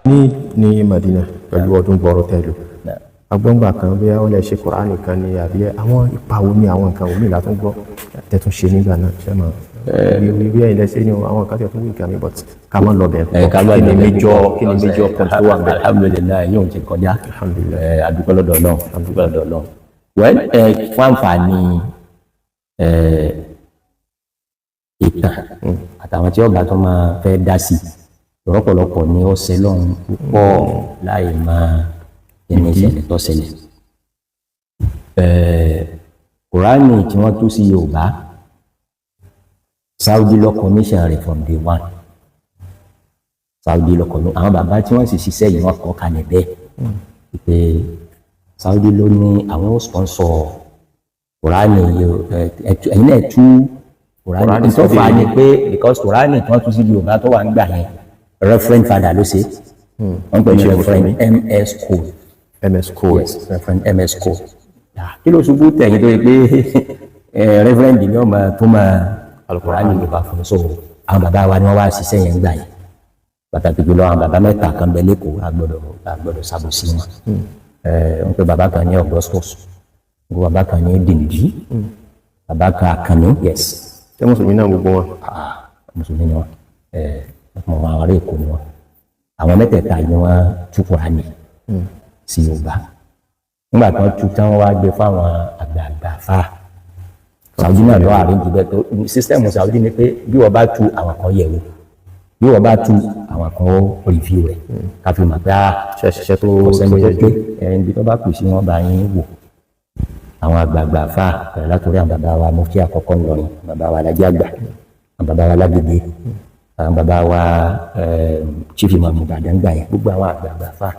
Ní Madina pẹ̀lú ọdún gbọ́rọ̀ tẹ́lú agbọ́ngbà kan bí wọ́n lè ṣe Kùránì kan ní àbí àwọn ipa wo ní àwọn nǹkan omi látún gbọ́ tẹ́tún ṣe nígbà náà, ṣe mọ̀ bí ẹ̀yin lẹ́sẹ̀ ní àwọn nǹkan tẹ́tún wí nǹkan mi, but ká má lọ bẹ̀. Ẹ ká má kí ni lọ bẹ̀. Kí ni major point tó wà bẹ̀? Alhamdulillahi, yóò ti kọjá. Alhamdulillah. Ẹ adúpẹ́ lọ́dọ̀ Ọlọ́run, adúpẹ́ lọ́dọ̀ Ọlọ́run. Well, ẹ fún àǹfààní ìtàn àtàwọn tí ọba tó máa fẹ́ dá sí lọ́pọ̀lọpọ̀ ní ọ̀sẹ̀ lọ́hùn púpọ̀ láì máa ẹni ìṣẹ̀lẹ̀ tó ṣẹlẹ̀. Kùránì tí wọ́n tú sí Yorùbá, Saudi lọ commission rẹ̀ from day one. Saudi lọ commission. Àwọn bàbá tí wọ́n sì ṣiṣẹ́ yìí, wọ́n kọ́ kalẹ̀ bẹ́ẹ̀ pé Saudi ló ní àwọn ó sponsor Kùránì yìí. Ẹ̀yin náà tú Kùránì. Kùránì. Tó fà á ni pé because Kùránì tí wọ́n tú sí Yorùbá tó wà ń gbà yẹn, Reverend Father ló ṣe. Wọ́n pè ní Ṣe Reverend MS Cole. MS Cole. Yes, Reverend MS Cole. Kí ló ṣubú tẹ̀yìn tó yẹ pé Reverend ni ọmọ tó máa Kùránì Yorùbá fún un? So àwọn bàbá wa ni wọ́n wá ṣiṣẹ́ yẹn gbà yẹn, pàtàkì jùlọ àwọn bàbá mẹ́ta kan bẹ lẹ́kọ̀ọ́, àgbọ̀dọ̀ ṣàbòsí wọn. Wọ́n pe bàbá kan ní Augustus, wọ́n pe bàbá kan ní Dìndí, bàbá kan Àkànní, yes. Ṣé mùsùlùmí náà gbogbo wọn? Ah, mùsùlùmí ni wọn. Ọmọ àwọn ará Èkó ni wọn. Àwọn mẹ́tẹ̀ẹ̀ta yìí ni wọ́n tú Kùránì sí Yorùbá. Nígbà tí wọ́n tú tán, wọ́n wá gbé fáwọn àgbààgbà fa Saudi náà lọ́wọ́ àríjì bẹ́ẹ̀. Tó system Saudi ni pé bí wọ́n bá tú, àwọn kan yẹ̀ wò, bí wọ́n bá tú, àwọn kan ó review rẹ̀ káfí mọ̀ pé ah ṣe ṣiṣẹ́ tó kò sẹ́ni tó tó yẹ pé ẹni ibi tó bá kù sí wọn bá yín wò. Àwọn àgbààgbà fa bẹ̀rẹ̀ látòrí àwọn bàbá wa mufti àkọ́kọ́ ńlọrin, bàbá wa alájẹ àgbà, àwọn bàbá wa lágbègbè, àwọn bàbá wa chief imam Ìbàdàn gbà yẹn, gbogbo àwọn àgbààgbà fa,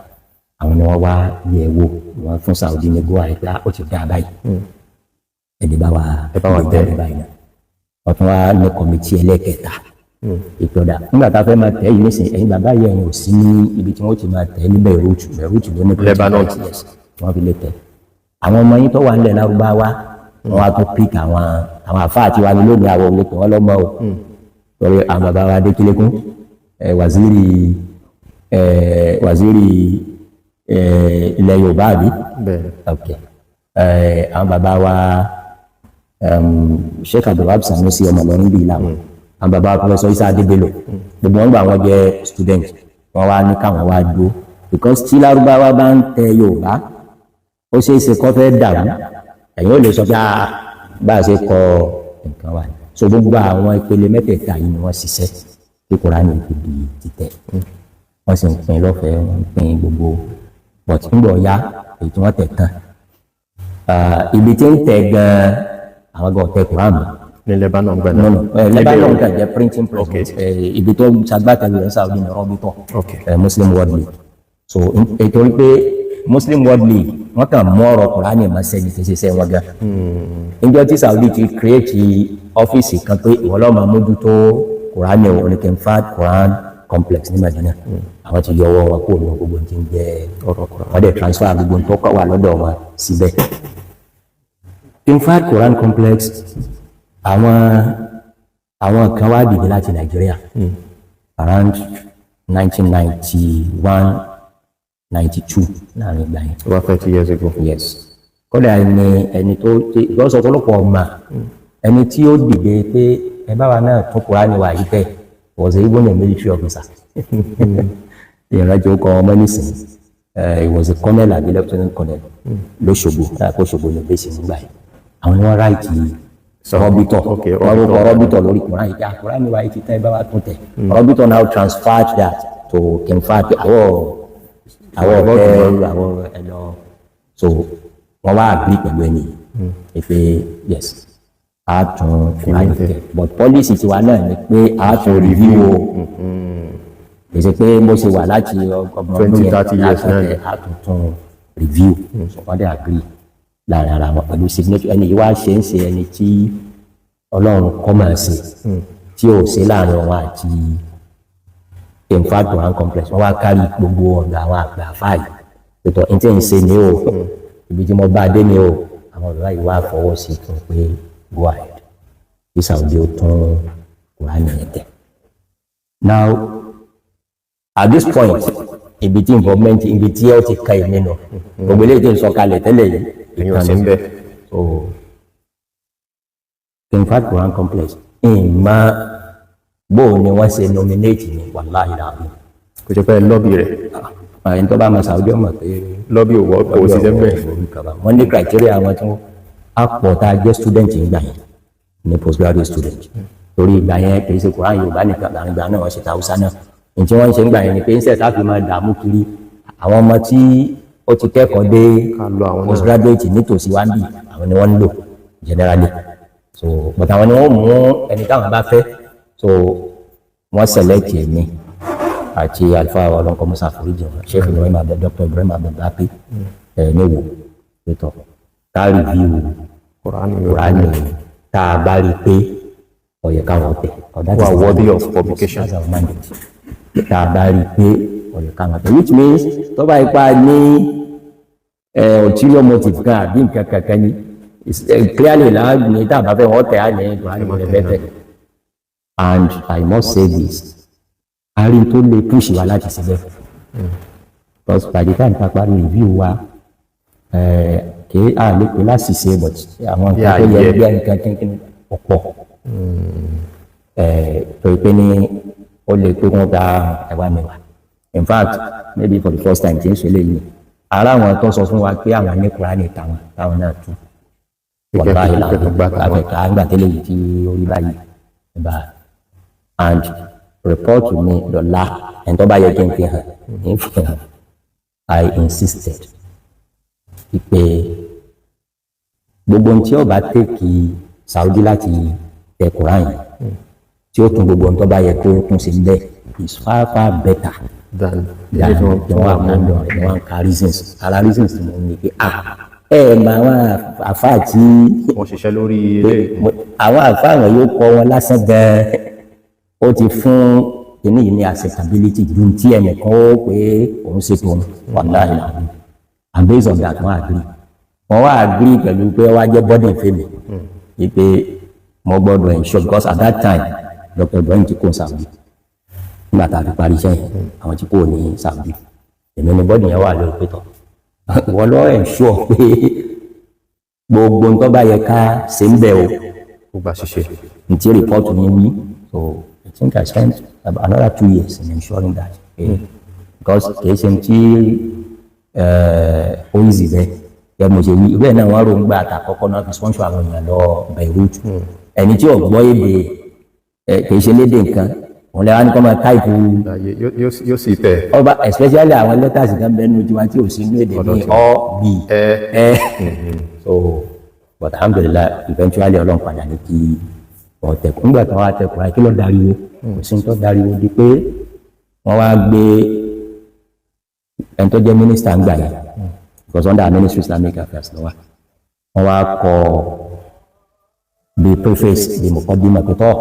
àwọn ni wọ́n wá yẹ̀ wò. Wọ́n fún Saudi ní go ahead pé ó ti dá báyìí, ẹni bá wa Ẹ bá wa gbé tẹ̀. Jáde báyìí náà, wọ́n tún wá ní committee ẹlẹ́kẹta ìpọ̀dà. Nígbà tá a fẹ́ máa tẹ̀ yìí nísìnyí, ẹ̀yin bàbá yìí, ẹ̀yin ò sí ní ibi tí wọ́n ti máa tẹ̀ ní Beirut. Beirut ló ní Lebanon. Yes, wọ́n fi lè tẹ̀. Àwọn ọmọ yín tó wà nílẹ̀ Lárúbáwá, wọ́n wá tún pick àwọn àfáà tí wà ní lónìí. Àwọn olè pè wọ́n lọ́mọ o, torí àwọn bàbá wa Adékílékún, ẹ waziri, ẹ waziri ẹ ilẹ̀ Yorùbá àbí? Bẹ́ẹ̀. Ok, àwọn bàbá wa Sheikh Abdulwahab Sanusi, ọmọ Ìlọrin bíi làwọn, àwọn bàbá wa Professor Isa Adébélò, gbogbo wọn gbà wọn jẹ student. Wọn wá ní káwọn wá dúró because tí Lárúbáwá bá ń tẹ Yorùbá, ó ṣeé ṣe kó fẹ́ dàrú. Ẹ̀yin ò lè sọ pé ah, bá a ṣe kọ nǹkan wa. So gbogbo àwọn ìpele mẹ́tẹ̀ẹ̀ta yìí ni wọ́n ṣiṣẹ́ tí Kùránì fi di títẹ̀. Wọ́n sì ń pín lọ́fẹ̀ẹ́, wọ́n ń pín gbogbo, but ńgbọ̀ ya èyí tí wọ́n tẹ̀ tán. Ah, ibi tí ń tẹ̀ gan-an, àwọn gan ọ̀tẹ̀ Kùránì mọ́. Ní Lebanon gbẹ No. náà? No, Lebanon kan jẹ́ printing press. Ibi tó ṣagbátẹrù rẹ̀ Saudi ní Rọ́bítọ̀ Muslim World League. So ètò wípé Muslim World League, wọ́n kàn mú ọ̀rọ̀ Kùránì máa ṣẹ́ni kì í ṣe iṣẹ́ wọn gan. Níjọ́ tí Saudi ti create ọ́fíìsì kan pé ìwọ ló máa mójútó Kùránì o, ní King Fahd Quran Complex ní Madina, àwọn ti yọ ọwọ́ wọn kúrò ní gbogbo tí ń jẹ́ ọ̀rọ̀ Kùránì. Wọ́n dẹ̀ transfer gbogbo tó wà lọ́dọ̀ wọn síbẹ̀. King Fahd Quran Complex, àwọn kan wá dìde láti Nàìjíríà around 1991, 92, láàrin ìgbà yẹn. Over 30 years ago. Yes. Kódà ẹni tó ìgbọ́sọ̀ ọ̀pọ̀lọpọ̀ ọmọ ẹni tí ó dìde pé ẹ bá wa náà tún Kùránì wà yìí tẹ̀ was even a military officer. Ìrìnàjò kọ ọmọ nísìnyí, he was a colonel àbí lieutenant colonel lóṣogbo, láàpọ̀ Òṣogbo ní bẹ́sẹ̀ nígbà yìí. Àwọn ni wọ́n write rọ́bítọ̀, wọ́n rúkọ rọ́bítọ̀ lórí Kùránì yìí pé Kùránì wa yìí ti tẹ́, ẹ bá wa tún tẹ̀. Rọ́bítọ̀ now transferred that to King Fahd pé àwọn ọ̀fẹ́ àwọn ẹ lọ. So wọ́n wá agree pẹ̀lú ẹni yìí pé yes, a tún Kùránì tẹ̀, but policy tiwa náà ni pé a tún review o. Kì í ṣe pé mo ṣe wà láti ọgbọ̀n ọdún 20, yẹn 30 years náà ni. A tún tún review. So wọ́n dẹ̀ agree láàrin ara wọn pẹ̀lú signature. Ẹni yìí wá ṣe ń ṣe ẹni tí Ọlọ́run kọ́ máa ṣe tí ò ṣe láàrin wọn àti King Fahd Quran Complex. Wọ́n wá kárí gbogbo ọ̀dọ̀ àwọn àgbà fáàlì ètò ẹni tí ń ṣe ní o, ibi tí mo bá dé ní o. Àwọn ọ̀dọ́ yìí wá fọwọ́ sí fún pé go ahead, kí Saudi ó tún Quran yẹn tẹ̀. Now, at this point, Ibi tí involvement, ibi tí ó ti ka èmi nù, gbogbo eléyìí tí ń sọ kalẹ̀ tẹ́lẹ̀ yìí, Ẹ̀yin ò sí ń bẹ̀. So King Fahd Quran Complex, ìmọ̀ bó ni wọ́n ṣe nominate mi, wàláhì làbí. Kò jẹ́ pé lobby rẹ̀. Ẹni tó bá ma Saudi ọmọ pé lobby ò wọ́, kò sí sẹ́ńbẹ̀. Wọ́n ní criteria wọn tí wọ́n á pọ̀ tá a jẹ́ student ìgbà yẹn ní postgraduate student, torí ìgbà yẹn kì í ṣe Quran Yorùbá nìkan. Láàrin ìgbà náà, wọ́n ṣe tàwùsá náà. Ní tí wọ́n ń ṣe ń gbà yẹn ni pé ń sẹ̀ tá fi máa dààmú kiri àwọn ọmọ tí ó ti kẹ́kọ̀ọ́ dé Ká lọ àwọn náà. postgraduate nítòsí wá ń bì, àwọn ni wọ́n ń lò generally. So, but àwọn ni wọ́n mú ẹni táwọn bá fẹ́. So wọ́n select èmi àti àlùfáà wa, ọlọ́nkọ́ musa foríjì wọn, Sheikh Ibrahim Abdul, Dr. Ibrahim Abdulbaki ẹ̀ níwò pétọ́ ká review Kùránì. Kùránì, tá a bá rí i pé ó yẹ káwọn tẹ̀. Who are worthy of publication. That's our mandate. Tá a bá rí i pé ó yẹ káwọn tẹ̀, which means tó bá ipa ní ulterior motive kan àbí nǹkan kankan ní clearly láàbì tá a bá fẹ́ wọ́n tẹ̀ á ní Kùránì lè fẹ́ tẹ̀. And I must say this, a rí tó lè push wa láti ṣe bẹ́ẹ̀, because by the time ta parí review wa, kì í à lè pè láṣìṣe, but àwọn nǹkan tó yẹ bí nǹkan kínkín ọ̀pọ̀ tó pé ní ó lè pé wọ́n gba ẹ̀wà mẹ́wàá. In fact, maybe for the first time tí ń ṣe léyìí, ara àwọn tó sọ fún wa pé àwọn ní Kùránì táwọn táwọn náà tú, wàláhì làwọn àfẹ̀ká àgbà tẹ́lẹ̀ yìí tí ó rí báyìí bá and report to me dọ̀la, ẹni tó bá yẹ kí n fi hàn ní fi hàn. I insisted pé gbogbo ohun tí ó bá take Saudi láti tẹ Quran yìí, tí ó tún gbogbo ohun tó bá yẹ kó tún ṣe bẹ́ẹ̀, is far far better than than tí wọ́n abandon rẹ̀. Wọ́n ka reasons, ara reasons tí mo ní pé ah, ẹ mọ àwọn àfáà tí wọ́n ṣiṣẹ́ lórí ilé. Àwọn àfáà wọn yóò kọ́ wọn lásán gan-an, ó ti fún kìíní yìí ní acceptability ju tí ẹnìkan ó pé òun ṣètò òun, wàláhì làwọn. And based on that, wọ́n agree, wọ́n wá agree pẹ̀lú pé wọ́n á jẹ́ burden fèmí wípé mo gbọ́dọ̀ ensure, because at that time Dr. Ibrahim ti kó Saudi. Nígbà tá a fi parí iṣẹ́ yẹn, àwọn tí kò ní Saudi, èmi ni burden yẹn wà lórí pétọ́ wọ́n lọ ensure pé gbogbo nǹkan bá yẹ ká ṣe ń bẹ̀ o. Ó gba ṣíṣe. Ntí report mi wí. So I think I spent about another 2 years in ensuring that, because kì í ṣe ti ó easy bẹ́ẹ̀. Yẹ mo ṣe wí ìwé náà, wọ́n rò ń gbà àtàkọ́kọ́ náà fi sponsor àwọn èèyàn lọ Beirut. Ẹni tí ò gbọ́ èdè kì í ṣe lédè nǹkan, òun lè wá ní kọ́ máa type. Yóò sì tẹ̀. Ọba, especially àwọn letters kan bẹ́ẹ̀ nù tiwa tí ò sí ní èdè bíi ọ b ẹ. So, but alhamdulilah, eventually Ọlọ́run padà ní kí wọ́n tẹ̀kọ́. Nígbà tí wọ́n wá tẹ̀kọ́ ayé, kí ló dariwo? Kò sí ní tó dariwo di pé wọ́n wá gbé ẹni tó jẹ́ mínísítà ń gbà yẹn, because under Ministry Islamic Affairs ló wà. Wọ́n wá kọ bí preface, bí muqaddimah pé tọ́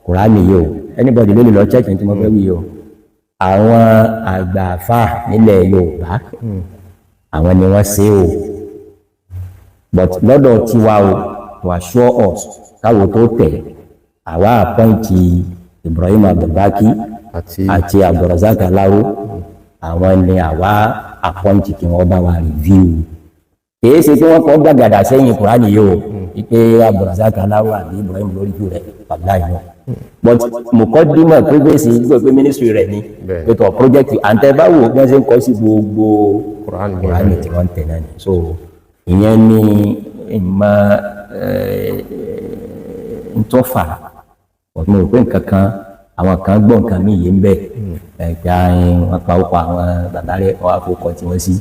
Kùránì yìí o, anybody ló lè lọ check ní tí mo fẹ́ wí o, àwọn àgbààfà nílẹ̀ Yorùbá, àwọn ni wọ́n ṣe o, but lọ́dọ̀ tiwa o, to assure us káwo tó tẹ̀, àwa appoint Ibrahim Abdulbaki àti Abdulrazak Alaro. Àwọn ni àwa appoint kí wọ́n bá wa review. Kìí ṣe pé wọ́n kọ́ gbàgàdà sẹ́yìn Kùránì yìí o wípé Abdulrazak Alaro àbí Ibrahim lórí review rẹ̀, wàláhì náà. But muqaddimah preface gbọ́ pé ministry rẹ̀ ni pẹ̀tọ̀ project àǹtẹ̀ báwo bí wọ́n ṣe ń kọ́ sí gbogbo Kùránì tí wọ́n ń tẹ̀ náà ni. So ìyẹn ni ìmọ̀ ntọ́fà. Mo rò pé nǹkan kan, àwọn kan gbọ́ nǹkan mí yé ń bẹ̀ ẹ̀ka wọn pa ọkọ̀ àwọn bàbá rẹ̀, wọ́n á fọkọ̀ tí wọ́n sí.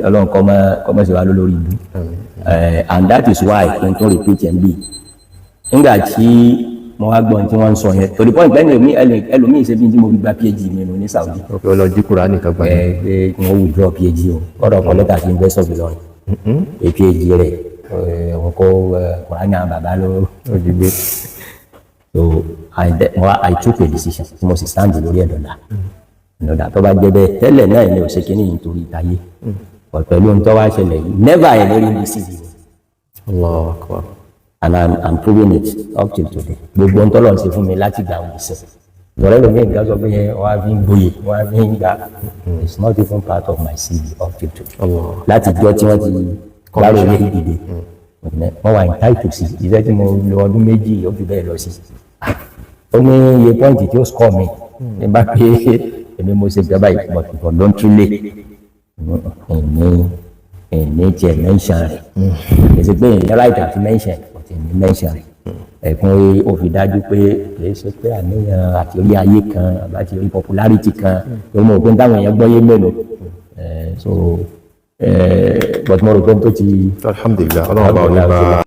Ọlọ́run kọ́ mọ́ sí wa lórí ìlú. And that is why kí n tún repeat ẹ̀ ń bì, nígbà tí mo wá gbọ́n tí wọ́n ń sọ yẹn, to the point pé ẹlòmíì ṣe bí tí mo fi gba PhD mi nù ní Saudi. Ok, ọlọ́jí Kùránì kan gbà. Ẹ pé wọ́n withdraw PhD o, kọ́dọ̀ kọ́ lẹ́tà sí University of Ilorin pé PhD rẹ̀ ẹ̀wọ̀n kó Kùránì àwọn bàbá ló ó jí gbé. So I took a decision tí mo sì stand lórí ẹ̀dọ̀là ìnọ̀dà. Tó bá jẹ́ bẹ́ẹ̀ tẹ́lẹ̀ náà, ni ò ṣe kínní yìí nítorí ìtayé, pẹ̀lú ohun tó wá ṣẹlẹ̀ yìí, never ẹ̀ lórí ní CV. Allahu Akbar. And I'm proving it up till today. Gbogbo ohun tó lọ́n ṣe fún mi láti gbà wọ́n sẹ́. Lọ́rẹ́ lómi nǹkan sọ pé wọ́n á fi ń gboyè, wọ́n á fi ń gbà. It's not even part of my CV up to today. Láti jọ tí wọ́n ti gbárò lé dìde, wọ́n wà entitled sí iṣẹ́ tí mo lo ọdún 2 ó fi bẹ́ẹ̀ lọ sí. Ó ní iye point tí ó score mi ní bá pé èmi mo ṣe ìjọba yìí, but voluntarily ìní tiẹ̀ mention rẹ̀. Kì í ṣe pé ìní right àti mention, but ìní mention rẹ̀ ẹ̀kún. Ó fi dájú pé kì í ṣe pé àníyàn àti orí ayé kan àbáti orí popularity kan tó mọ̀ pé táwọn èèyàn gbọ́ yé mélòó. So but mo rò pé tó ti. Alhamdulillahi, Ọlọ́run bá wọn ní bá.